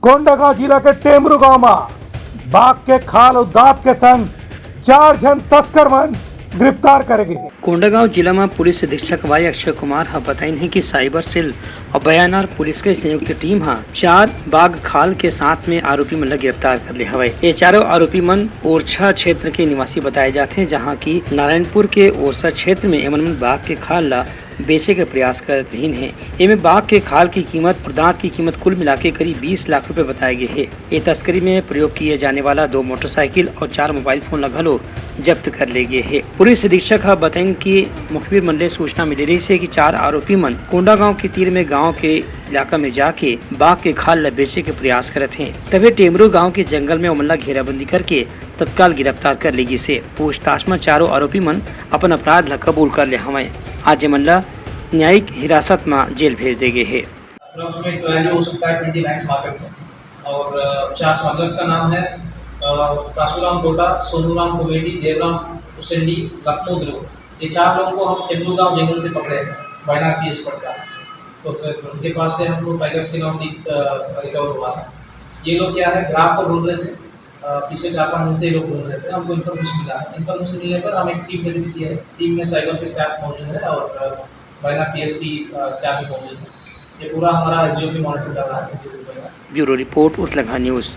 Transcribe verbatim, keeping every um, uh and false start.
कोंडागांव जिला के टेमरू गांव म बाघ के खाल अउ दांत के संग चार झन तस्कर मन गिरफ्तार करे गे। कोंडागांव जिला म पुलिस अधीक्षक वाई अक्षय कुमार ह बताइन हे कि साइबर सेल अउ बयानार पुलिस के संयुक्त टीम ह चार बाघ खाल के साथ में आरोपी मन ल गिरफ्तार कर ले हवय। ये चारों आरोपी मन ओरछा क्षेत्र के निवासी बताए जाथे, जहां कि नारायणपुर के ओरछा क्षेत्र में एमन मन बाघ के खाल ल बेचे के प्रयास करत रहिन हे। एमे बाघ के खाल की कीमत और दांत की कीमत कुल मिला के करीब बीस लाख रुपए बताए गे हे। ये तस्करी में प्रयोग किए जाने वाला दो मोटरसाइकिल और चार मोबाइल फोन ल घलो जब्त कर ले गे हे। पुलिस अधीक्षक ह बताइन कि मुखबिर मन ले सूचना मिले रहिस हे कि चार आरोपी मन कोंडागांव के तीर में गांव के इलाका में जाके बाघ के खाल ल बेचे के प्रयास करत हे। तभे टेमरू गांव के जंगल में ओमन ला घेराबंदी करके तत्काल गिरफ्तार कर ले गिस हे। पूछताछ म चारों आरोपी मन अपन अपराध ल कबूल कर ले हवंय। आज एमन ल न्यायिक हिरासत म जेल भेज दे गे हे। अप्रॉक्स में एक वैल्यू हो सकता है ट्वेंटी लैक्स मार्केट में। और अ, चार स्मगलर्स का नाम है अ, कासूराम गोटा, सोनूराम कुमेटी, देवराम उसेंडी, लखनऊ ध्रुव। ये चार लोगों को हम टेमरू गांव जंगल से पकड़े हैं, वायनाड पीएस पड़ता है। तो फिर उनके पास से हमको tiger skin of teeth recover हुआ है। ये लोग क्या है, ग्राफ को ढूंढ रहे थे। अ, पिछले चार पाँच दिन से ये लोग घूम रहे थे, हमको इन्फॉर्मेशन मिला है। इन्फॉर्मेशन मिलने पर हम एक टीम गठित की है। टीम में साइबर के स्टाफ मौजूद है और, अ, वायनाड पीएस की, अ, स्टाफ भी मौजूद है। ये पूरा हमारा एसडीओपी मॉनिटर कर रहा है, एसडीओपी वायनाड। ब्यूरो रिपोर्ट, उतलंघा न्यूज़।